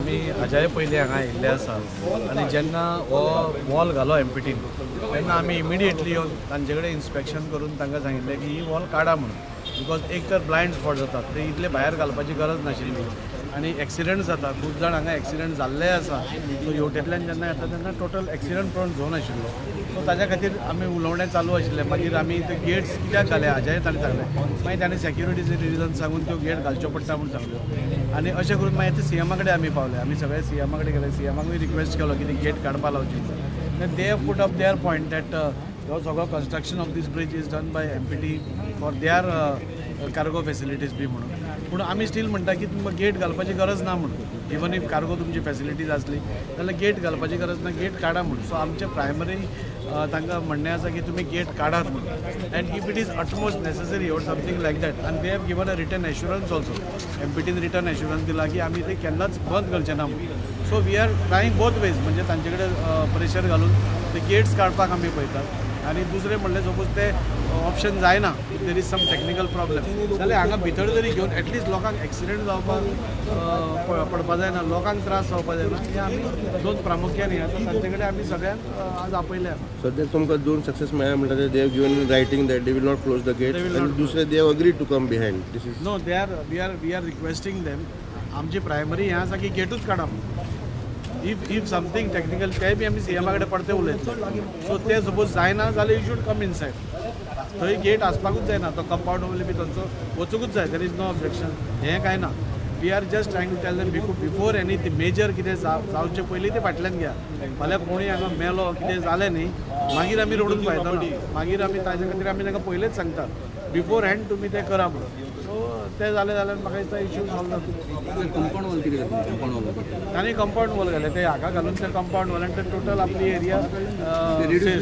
आमी हाज्याय पयलीं हांगा आयिल्ले आसा आनी जेन्ना हो वॉल घालो एमपीटीन तेन्ना आमी इमिडिएटली येवन तांचे कडेन इन्स्पेक्शन करून तांकां सांगिल्लें की ही वॉल काडा म्हणून, because एक तर ब्लायंड स्पॉट जातात, ते इतले भायर घालपाची गरज नाशिल्ली आनी एक्सिडंट जाता, खूब जाण हांगा एक्सिडंट जाल्ले आसा. सो हेवटेंतल्यान जेन्ना येता तेन्ना टोटल एक्सिडंट प्रोन झोन आशिल्लो. सो ताज्या खातीर आमी उलोवणें चालू आशिल्लें. मागीर आमी ते गेट्स कित्याक घाले हाजेय ताणें सांगलें, मागीर ताणें सेक्युरिटीचे रिजन सांगून त्यो गेट घालच्यो पडटा म्हूण सांगल्यो. आनी अशें करून मागीर ते सीएमा कडेन आमी पावले. आमी सगळे सीएमा कडेन गेले, सीएमाकूय रिक्वेस्ट केलो की ती गेट काडपा लावची. They have put up their point that हो सगळो construction of this bridge is done by MPT for their cargo facilities बी म्हणून. पूण आमी स्टील म्हणटा की तुमकां गेट घालपाची गरज ना म्हणून, इवन if cargo तुमची फॅसिलिटीज आसली जाल्यार गेट घालपाची गरज ना, गेट काडा म्हणून. सो आमचें प्रायमरी तांकां म्हणणें आसा की तुमी गेट काडात म्हणून, and if it is utmost necessary or something like that. आनी they have given a written assurance also, एमपीटीन return assurance दिला की आमी ते केन्नाच बंद करचे ना म्हणून. So we are trying both ways, म्हणजे तांचे कडेन प्रेशर घालून ते गेट्स काडपाक आमी पळयतात. आनी दुसरें म्हणल्यार सपोज ते ऑप्शन जायना, there is some technical problem जाल्यार हांगा भितर तरी घेवन एटलिस्ट लोकांक एक्सिडंट जावपाक पडपा जायना, लोकांक त्रास जावपा जायना, हे आमी दोन प्रामुख्यान हे आतां तांचे कडेन आमी सगळ्यांक आज आपयले. सद्याक तुमकां दोन सक्सेस मेळ्ळ्या म्हणटा ते they have given writing that they will not close the gate, आनी दुसरे they have agree to come behind. This is no, they are we are requesting them. आमची प्रायमरी हें आसा की गेटूच काडप. If something technical ते बी आमी सीएमा कडेन परते उलयतले. सो ते सपोज जायना जाल्यार you should come inside, थंय गेट आसपाकूच जायना, तो कंपावंड वयले बी तांचो वचूंकूच जाय, there is no objection, हें कांय ना. We are just trying to tell them before any major कितें जावचे पयलीं ते फाटल्यान घ्या. फाल्यां कोणूय हांगा मेलो कितें जालें न्ही मागीर आमी रडून फायदो ना, मागीर आमी ताजे खातीर आमी तांकां पयलींच सांगता बिफोर हँड तुमी तें करा म्हणून. सो तें जालें जाल्यार म्हाका दिसता इश्यू सॉल्व जाता. कंपावंड वॉल कितें जाता? कंपावंड वॉल तांणी कंपावंड वॉल घालें, ते हाका घालून ते कंपावंड वॉल आनी ते टोटल आपली एरिया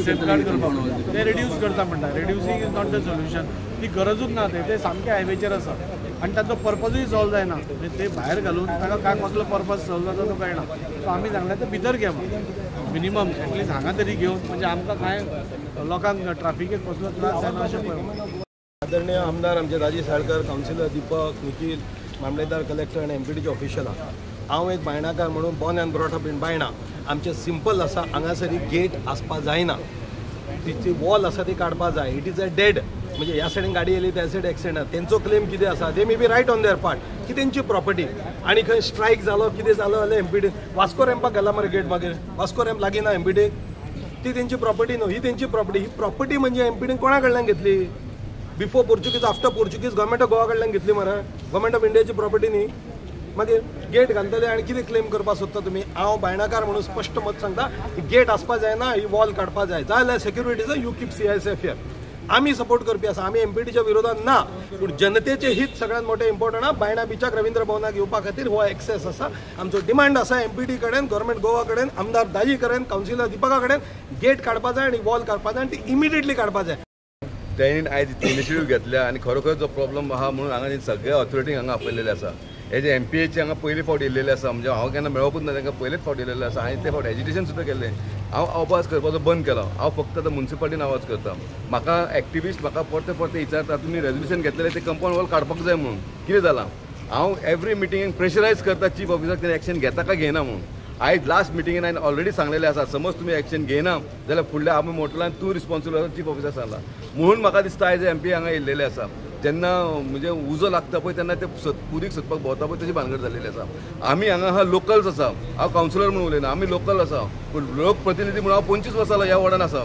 सेफगार्ड करपाक ते रिड्यूस करता म्हणटा. Reducing is not the solution, ती गरजूच ना, ते सामके हायवेचेर आसा आनी तांचो पर्पजूय सॉल्व जायना. ते भायर घालून ताका काय कसलो पर्पज सॉल्व जाता तो कळना. सो आमी सांगलें ते भितर घे मिनिमम एटलिस्ट हांगा तरी घेवन म्हणजे आमकां कांय लोकांक ट्राफिकेक कसलो त्रास जायना अशें पळय. आदरणीय आमदार आमचे राजेश साळकर, कावन्सिलर दीपक, निखील, मामलेदार, कलेक्टर आनी एमपीटीचे ऑफिशियलां. हांव एक बायणाकार म्हणून born and brought up in Baina. आमचें सिंपल आसा, हांगासर ही गेट आसपा जायना, ती वॉल आसा ती काडपा जाय. It is a dead, म्हणजे ह्या सायडीन गाडी येयली त्या सायड एक्सिडंट, तेंचो क्लेम कितें आसा, they may be right on their part की तेंची प्रॉपर्टी. आनी खंय स्ट्रायक जालो कितें जालो जाल्यार एमपीटी वास्को रॅम्पाक घाला मरे गेट, मागीर वास्को रॅम्प लागीं ना एमपीटी, ती तेंची प्रॉपर्टी न्हू, ही तेंची प्रॉपर्टी. ही प्रॉपर्टी म्हणजे एमपीटीन कोणा कडल्यान घेतली? Before Portuguese, after Portuguese government of Goa कडल्यान घेतली मरे, गव्हर्मेंट ऑफ इंडियाची प्रॉपर्टी न्ही. मागीर गेट घालतले आनी कितें क्लेम करपाक सोदता तुमी? हांव बायणाकार म्हणून स्पश्ट मत सांगता, गेट आसपा जायना, ही वॉल काडपा जाय. जाल्यार सेक्युरिटीचो you keep CISF here. आमी सपोर्ट करपी आसा, आमी एमपीटीच्या विरोधात ना, पूण जनतेचें हित सगळ्यांत मोठें इम्पॉर्टंट आहा. बायणा बिचाक रवींद्र भवनाक येवपा खातीर हो एक्सेस आसा. आमचो डिमांड आसा एमपीटी कडेन, गव्हर्मेंट गोवा कडेन, आमदार दाजी कडेन, कावन्सिलर दीपका कडेन, गेट काडपा जाय आनी वॉल काडपा जाय आनी ती इमिडिएटली काडपा जाय. तेणी आयज इनिशिएटीव घेतल्या आनी खरोखर जो प्रॉब्लम आहा म्हणून हांगा सगळे ऑथॉरिटीक हांगा आपयलेले आसा. हे जे एमपीएचे हांगा पयले फावट येयल्लेले आसा, म्हणजे हांव केन्ना मेळोकूच ना, तांकां पयलेच फावट येयलेले आसा. हांवें ते फावट एजिटेशन सुद्दां केल्लें. हांव आवाज करपाचो बंद केलो, हांव फक्त आतां मुन्सिपालिटीन आवाज करता. म्हाका एक्टिविस्ट म्हाका परते परते विचारता तुमी रेजोल्युशन घेतलेलें ते कंपावंड वॉल काडपाक जाय म्हणून, कितें जालां? हांव एवरी मिटिंगेक प्रेशरायज करता चीफ ऑफिसर तेणें एक्शन घेता काय घेयना म्हणून. आयज लास्ट मिटिंगेन हांवें ऑलरेडी सांगलेलें आसा, समज तुमी एक्शन घेयना जाल्यार फुडल्या आमी मोटलान तूं रिस्पॉन्सिबल आसा, चीफ ऑफिसर सांगला म्हणून. म्हाका दिसता आयज एमपी हांगा येयल्लेले आसा. जेन्ना म्हणजे उजो लागता पळय तेन्ना ते पुरीक सोदपाक भोंवता पळय तशी भानगड जाल्लेली आसा. आमी हांगा हा लोकल्स आसा, हांव कावन्सिलर म्हणून उलयना, आमी लोकल आसा, पूण लोकप्रतिनिधी म्हणून हांव 25 वर्सां ह्या वॉर्डान आसा.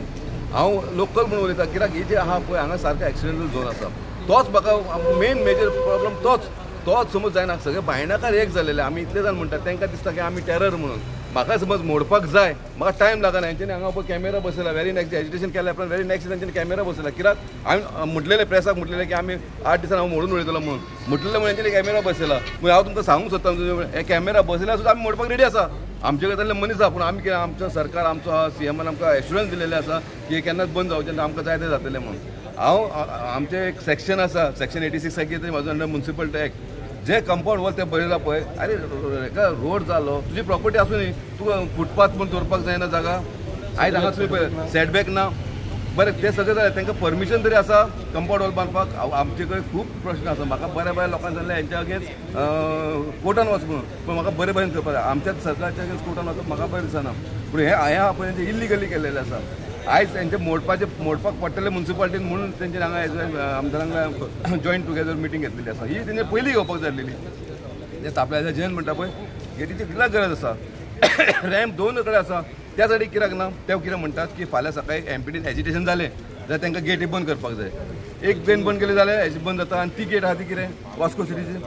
हांव लोकल म्हणून उलयता कित्याक ही जे आहा पळय हांगा सारको एक्सिडेंटल झोन आसा, तोच म्हाका मेन मेजर प्रॉब्लम तोच तोच समज जायना. सगळे बायणाकार एक जालेले, आमी इतले जाण म्हणटात तांकां दिसता की आमी टेरर म्हणून. म्हाका समज मोडपाक जाय, म्हाका टायम लागना. हेंच्यांनी हांगा पळय कॅमेरा बसयला, व्हेरी नेक्स्ट एजिटेशन केल्या उपरांत व्हेरी नेक्स्ट तेंच्यांनी कॅमेरा बसयला. कित्याक हांवें म्हटलेलें प्रेसाक म्हटलेलें की आमी 8 दिसान हांव मोडून उडयतलो म्हणून, म्हटलेलें म्हणून हेंच्यांनी कॅमेरा बसयला. म्हणून हांव तुमकां सांगूंक सोदता हे कॅमेरा बसयल्यार सुद्दां आमी मोडपाक रेडी आसा. आमचे कडेन तसले मनीस आसा, पूण आमी कितें आमचो सरकार आमचो सीएमान आमकां एश्युरन्स दिलेलें आसा की केन्नाच बंद जावचें ना, आमकां जाय तें जातलें म्हणून. हांव आमचें एक सेक्शन आसा, सेक्शन 86 कितें तरी म्हाजो अंडर मुन्सिपल एक्ट, जे कंपावंड वॉल ते बरयला पळय, अरे हेका रोड जालो, तुजी प्रॉपर्टी आसूं न्ही, तुका फुटपाथ म्हूण दवरपाक जायना जागा. आयज हांगा तुमी पळय सेटबॅक ना, बरें तें सगळें जालें, तांकां परमिशन तरी आसा कंपाउंड वॉल बांदपाक. आमचे कडेन खूब प्रश्न आसा. म्हाका बऱ्या बऱ्या लोकांनी सांगलें हेंच्या अगेन्स्ट कोर्टान वच म्हणून, पूण म्हाका बरे भशेन करपाक जाय. आमच्याच सरकारच्या अगेन्स्ट कोर्टान वचप म्हाका बरें दिसना. पूण हें हांवें पळय तेंचें इल्लिगली केल्लेलें आसा. आयज तेंचे मोडपाक पडटलें मुन्सिपालिटीन म्हणून तेंचे हांगा आमदारांक जॉयंट टुगेदर मिटींग घेतलेली आसा. ही तेंचे पयलीं घेवपाक जाय आसलेली. ते तापल्याच्या जैन म्हणटा पळय गेटीची कित्याक गरज आसा? रॅम्प दोन कडेन आसा, त्या सायडीक कित्याक ना? ते कितें म्हणटात की फाल्यां सकाळी एमपीटीन एजिटेशन जालें जाल्यार तांकां गेटी बंद करपाक जाय. एक गेट बंद केली जाल्यार हेजी बंद जाता आनी ती गेट आहा ती कितें वास्को सिटीची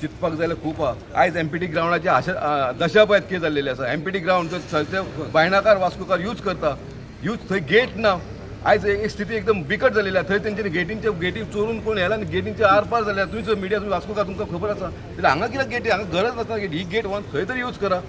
चिंतपाक जाल्यार खूब आहा. आयज एमपीटी ग्रावंडाची आशा दशा पळयत कितें जाल्लेली आसा. एमपीटी ग्रावंड जर बायणाकार वास्कोकार यूज करता, यूज थंय गेट ना. आयज एक स्थिती एकदम बिकट जालेली आसा. थंय तेंच्यानी गेटी चोरून कोण येला आनी गेटींचे आरपार जाल्या. तुमी मिडिया, तुमी वास्कोकार, तुमकां खबर आसा. जाल्यार हांगा कित्याक गेटी? हांगा गरज नासतना गेट, ही गेट वन खंय तरी यूज करा.